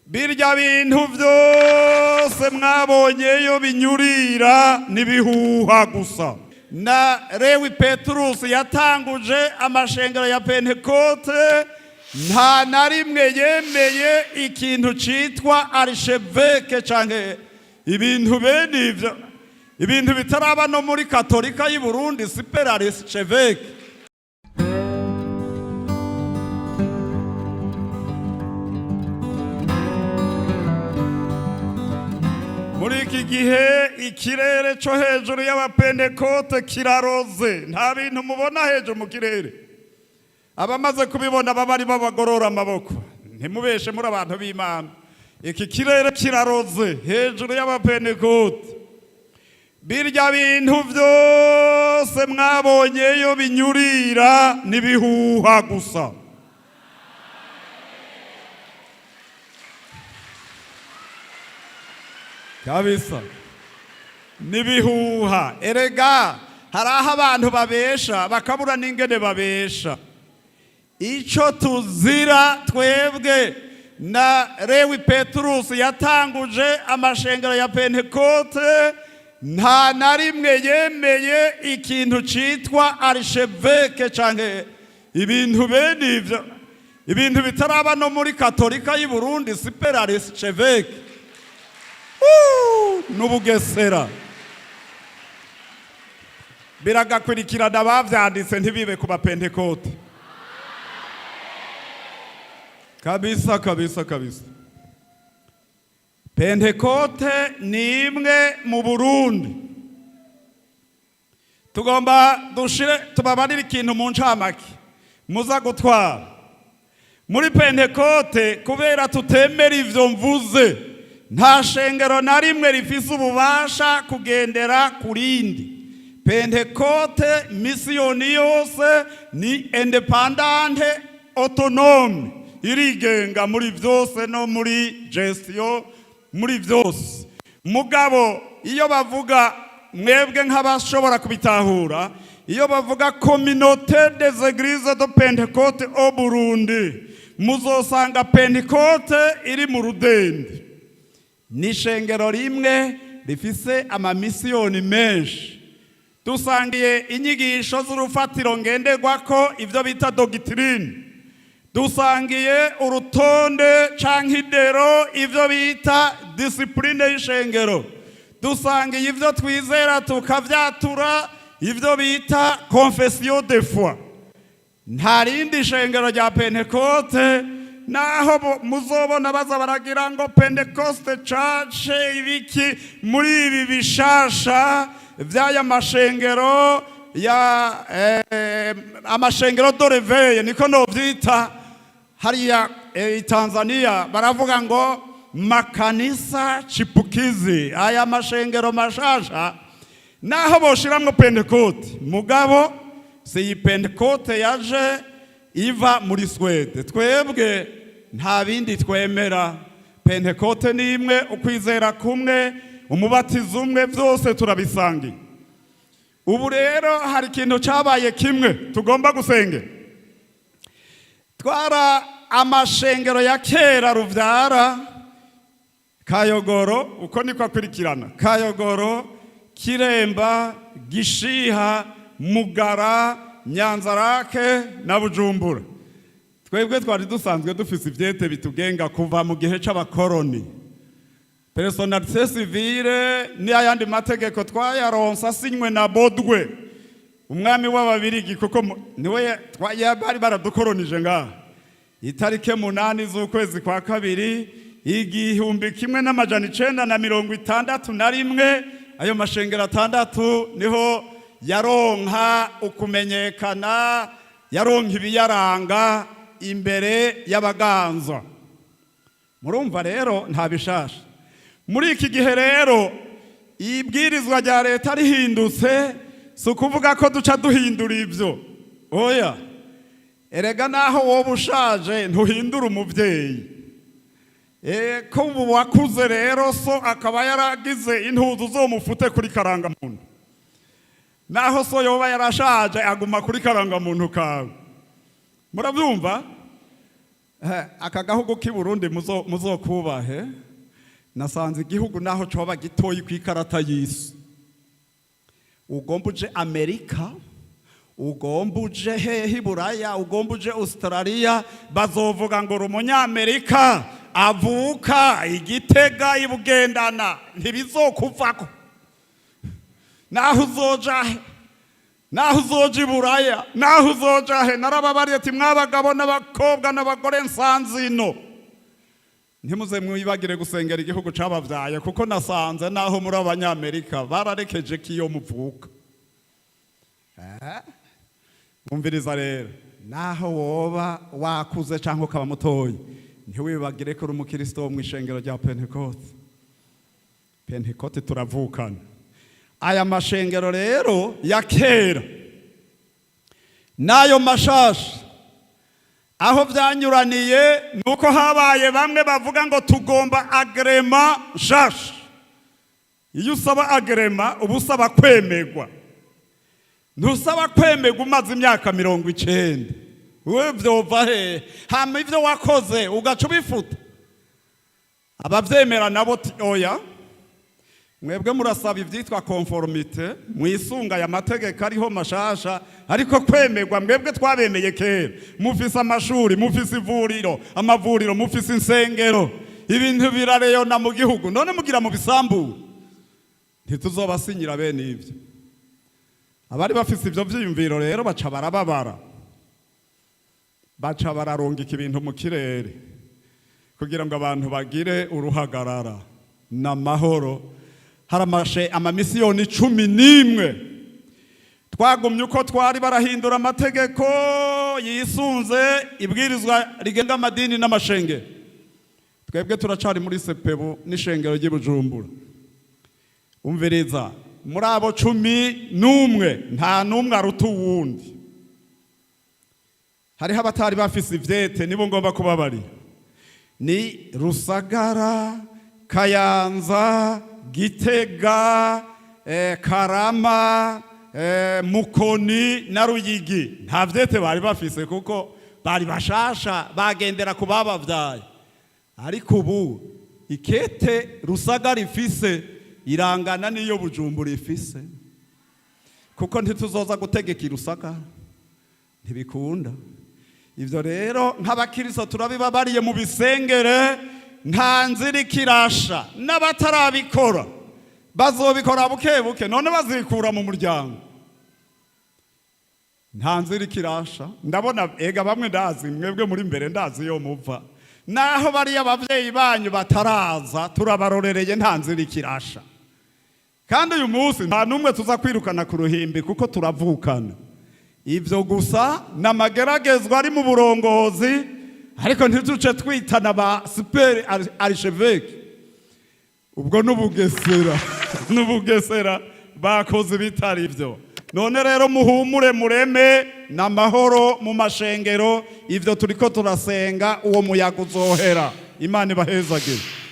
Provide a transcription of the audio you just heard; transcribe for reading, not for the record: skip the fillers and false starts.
Birya bintu byose mwabonyeyo binyurira n'ibihuha gusa. Na Lewi Peturusi yatanguje amashengero ya Pentekote, nta na rimwe yemeye ikintu citwa archevêque canke ibintu bene ivyo, ibintu bitaraba no muri Katolika y'i Burundi, super archevêque. Muri iki gihe ikirere cyo hejuru y'Abapentekote kiraroze. Nta bintu mubona hejuru mu kirere? Abamaze kubibona baba ari babagorora amaboko. Ntimubeshe, muri abantu b'Imana. Iki kirere kiraroze hejuru y'Abapentekote. Birya bintu byose mwabonyeyo binyurira n'ibihuha gusa, kabisa n'ibihuha. Erega hari aho abantu babesha bakabura n'ingene babesha. Icyo tuzira twebwe, na Lewi Peturusi yatanguje amashengero ya Pentekote, nta na rimwe yemeye ikintu citwa archevêque canke ibintu bene ivyo, ibintu bitaraba no muri Katolika y'i Burundi, super archevêque n'ubugesera. Biragakurikirana bavyanditse, ntibibe ku Bapentekote. Kabisa, kabisa, kabisa. Pentekote ni imwe mu Burundi. Tugomba dushire tubabarire ikintu mu ncamake muza gutwara muri Pentekote. Kubera tutemera ivyo mvuze, nta shengero na rimwe rifise ububasha kugendera ku rindi. Pentekote misiyoni yose ni indépendante, autonome, irigenga muri byose, no muri gestion, muri byose. Mugabo iyo bavuga, mwebwe nk'abashobora kubitahura, iyo bavuga Communauté des Églises de Pentecôte au Burundi, muzosanga Pentecote iri mu rudende. Ni ishengero rimwe rifise amamisiyoni menshi. Dusangiye inyigisho z'urufatiro ngenderwako, ibyo bita doctrine. Dusangiye urutonde canke indero, ibyo bita discipline y'ishengero. Dusangiye ibyo twizera tukavyatura, ibyo bita confession de foi. Nta rindi shengero rya Pentekote, naho muzobona baza baragira ngo Pentecoste Church ibiki muri ibi bishasha vy'aya mashengero ya amashengero de réveil, niko novyita. Hariya i Tanzania baravuga ngo makanisa chipukizi. Aya mashengero mashasha, naho boshiramwo Pentekote, mugabo si iyi Pentekote yaje iva muri Swede. Twebwe nta bindi twemera. Pentekote ni imwe, ukwizera kumwe, umubatizo umwe, byose turabisangiye. Ubu rero hari ikintu cyabaye kimwe tugomba gusengera. Twara amashengero ya kera ruvyara Kayogoro, uko niko akurikirana: Kayogoro, Kiremba, Gishiha, Mugara, Nyanzarake na Bujumbura. Twebwe twari dusanzwe dufise ivyete bitugenga kuva mu gihe c'abakoroni. Personnalité civile n'ayandi mategeko twayaronse asinywe na Bodwe, umwami w'Ababirigi, kuko niwe bari baradukoronije ngaha, itarike 8 z'ukwezi kwa kabiri 1961. Ayo mashengero atandatu niho yaronka ukumenyekana, yaronka ibiyaranga imbere y'abaganza. Murumva rero nta bishasha. Muri iki gihe rero ibwirizwa rya leta rihindutse, si ukuvuga ko duca duhindura ibyo, oya. Erega naho wowe ushaje ntuhindura umubyeyi. Ko ubu wakuze rero, so akaba yaragize intuzu, uzomufute kuri karangamuntu. Naho so yoba yarashaje, aguma kuri karangamuntu kawe. Murabyumva? Aka gahugu k'i Burundi muzokubahe. Nasanze igihugu naho coba gitoyi kw'ikarata y'isi, ugomba uje Amerika, ugomba uje hehe i Buraya, ugomba uje Australia, bazovuga ngo uri Umunyamerika avuka Igitega ibugendana. Ntibizokuvako naho uzoja he, naho uzoja i Buraya, naho uzoja he. Narababariye ati: "Mwabagabo n'abakobwa n'abagore nsanze ino, ntimuze mwibagire gusengera igihugu cabavyaye, kuko nasanze naho muri Abanyamerika bararekeje ko iyo muvuka." Umviriza rero, naho woba wakuze cyangwa ukaba mutoyi, ntiwibagire ko uri umukristo wo mu ishengero rya Pentekote. Pentekote turavukana. Aya mashengero rero ya kera n'ayo mashasha, aho byanyuraniye nuko habaye bamwe bavuga ngo tugomba agrément nshasha. Iyo usaba agrément, uba usaba kwemegwa. Ntusaba kwemegwa umaze imyaka 90. Wewe vyova hehe? Hama ivyo wakoze ugaca ubifuta. Abavyemera nabo ti: "Oya, mwebwe murasaba ivyitwa conformité, mwisunga aya mategeko ariho mashasha, ariko kwemerwa mwebwe twabemeye kera. Mufise amashuri, mufise ivuriro, amavuriro, mufise insengero, ibintu birareyona mu gihugu. None mugira mu bisambure? Ntituzobasinyira bene ivyo." Abari bafise ivyo vyiyumviro rero baca barababara, baca bararungika ibintu mu kirere kugira ngo abantu bagire uruhagarara n'amahoro. Hari amashe amamisiyoni 11 twagumye uko twari, barahindura amategeko yisunze ibwirizwa rigenga amadini n'amashengero. Twebwe turacari muri CEPEBU n'ishengero ry'i Bujumbura. Umviriza, muri abo 11 nta n'umwe aruta uwundi. Hariho abatari bafise ivyete, nibo ngomba kubabarira: ni Rusagara, Kayanza, Gitega, Karama, Mukoni na Ruyigi. Nta vyete bari bafise kuko bari bashasha, bagendera ku babavyaye. Ariko ubu ikete Rusagara ifise irangana n'iyo Bujumbura ifise, kuko ntituzoza gutegeka i Rusagara, ntibikunda. Ivyo rero nk'abakristo turabibabariye mu bisengere. Nta nzira ikirasha, n'abatarabikora bazobikora buke buke. None bazikura mu muryango? Nta nzira ikirasha. Ndabona ega bamwe ndazi mwebwe muri mbere, ndazi iyo muva, naho bariya abavyeyi banyu bataraza, turabarorereye. Nta nzira ikirasha. Kandi uyu munsi nta n'umwe tuza kwirukana ku ruhimbi kuko turavukana. Ivyo gusa ni amageragezwa ari mu burongozi, ariko ntituce twitana ba super archevêque. Ubwo n'ubugesera, n'ubugesera bakoze bitari ivyo. None rero muhumure, mureme n'amahoro mu mashengero. Ivyo turiko turasenga, uwo muyaga uzohera. Imana ibahezagire.